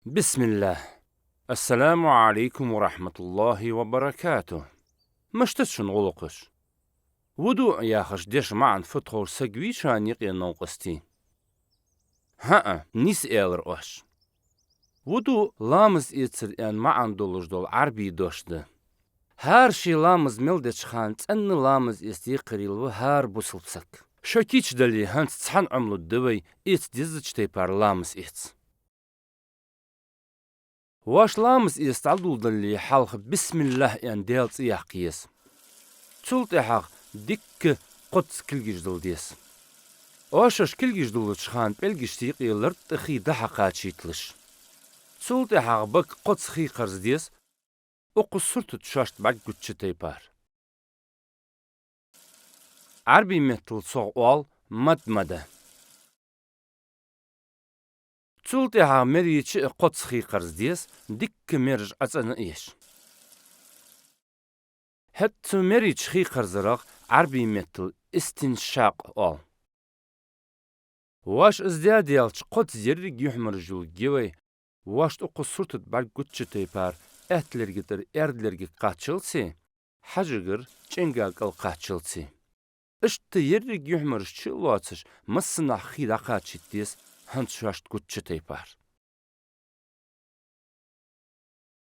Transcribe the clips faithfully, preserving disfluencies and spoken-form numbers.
Бисмиллахь. Ассаламу Ӏалайкум ва рахьматуллахӀи ва баракатухӀ. Мишта да шун гӀулакхаш? ВудуӀ яхаш деша маӀан фу да ховш саг вий шоана юкъе, новкъостий? ХӀаа, нийса аьлар оаш. ВудуӀ ламаз эцар аьнна маӀан долаш дола Ӏарбий дош да. ХӀара ший ламаз мел деча хана цӀена ламаз эца декхарийла ва хӀара бусалба саг. Шо кийчдале хӀанз цхьана Ӏомалургда вай эца дезача тайпара ламаз эца. Воаш ламаз эца дӀадоладале хьалха «Бисмиллахь» аьнна Даьла цӀи яккха еза. Цул тӀехьагӀа дикка кхозза кулгаш дала деза. Оаш шоаш кулгаш дуллача хана пӀелгашта юкъе лартӀа хий дӀа-хьа кхачийталаш. Цул тӀехьагӀа бага кхозза хий кхарза деза, укх сурта тӀа шоашта бӀаргагуча тайпара. Ӏарбий меттала цох оал мадмада. Цул тӀехьагӀа мерача чу а кхозза хий кхарза деза, дикка мераж ӀацӀена а еш. ХӀаьта цу мерача чу хий кхарзарах Ӏарбий меттала истиншакъ оал. Воаш из даь даьлча, кхозза еррига юхьмараш йолга я вай, воашта укх сурта тӀа бӀаргагуча тайпара, аьтта лерга тӀара аьрда лерга кхаччалца, хьажагара чӀенга кӀал кхаччалца. Иштта еррига юхьмараш чу а лоацаш, массанахьа хий дӀакхачийта деза, хӀанз шоашта гуча тайпара.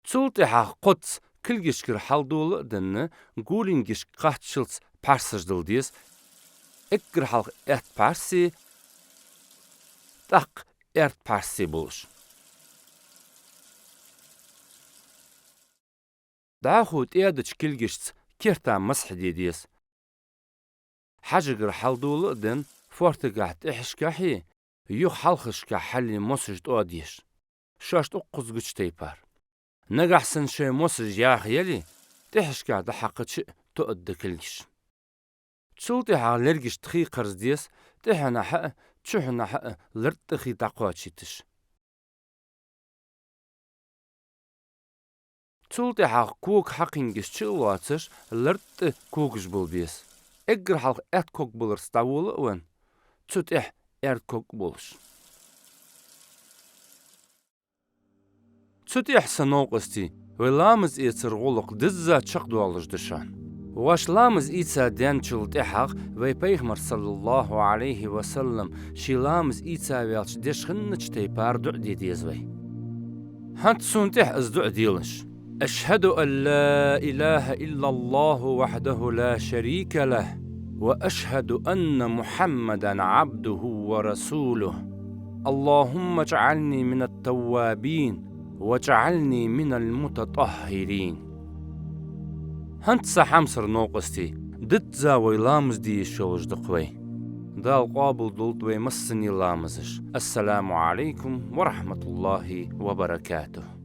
Цул тӀехьагӀа кхозза кулгашкара хьалдола а денна, гулингашка кхаччалца пхьарсаш дала деза, эггара хьалха аьтта пхьарсе, тӀаккха аьрда пхьарсе болаш. ДӀахо тӀаьдача кулгашца керта масхь де деза. Хьажагара хьалдола а денна, фоартагахьа тӀехьашкахьеи юха хьалхашкахьа хьалеи мосаш тӀоа деш. Шоашта укхаза гуча тайпара. Нагахьа санна шоай мосаш яха яле, тӀехьашкахьа дӀахьакхача а тоъаргда кулгаш. Цул тӀехьагӀа лергашта хий кхарза деза, тӀехьенахьа а, чухьенахьа а лартӀа хий дӀакхоачийташ. Цул тӀехьагӀа кога хьакхингашка чу а лоацаш, лартӀа когаш бола беза. Эггара хьалха аьтта ког баларца дӀавола а венна, цу тӀехьа аьрда ког а болаш. Цу тӀехьа, са новкъостий, вай ламаз эцара гӀулакх дизза чакхдоалаш да шоана. Воаш ламаз ийца даьнначул тӀехьагӀа вай Пайхамар, صلى الله عليه وسلم, ший ламаз ийца ваьлча деш хиннача тайпара дуӀа де деза вай. ХӀанз сона тӀехьа из дуӀа делаш. أشهد أن لا إله إلا الله وحده لا شريك له، وأشهد أن محمدا عبده ورسوله. اللهم اجعلني من التوابين واجعلني من المتطهرين. ХӀанз, са хьамсара новкъостий, дизза вай ламаз де йиш йолаш да-кх вай. Дала къоабалдолда вай массане ламазаш. السلام عليكم ورحمة الله وبركاته.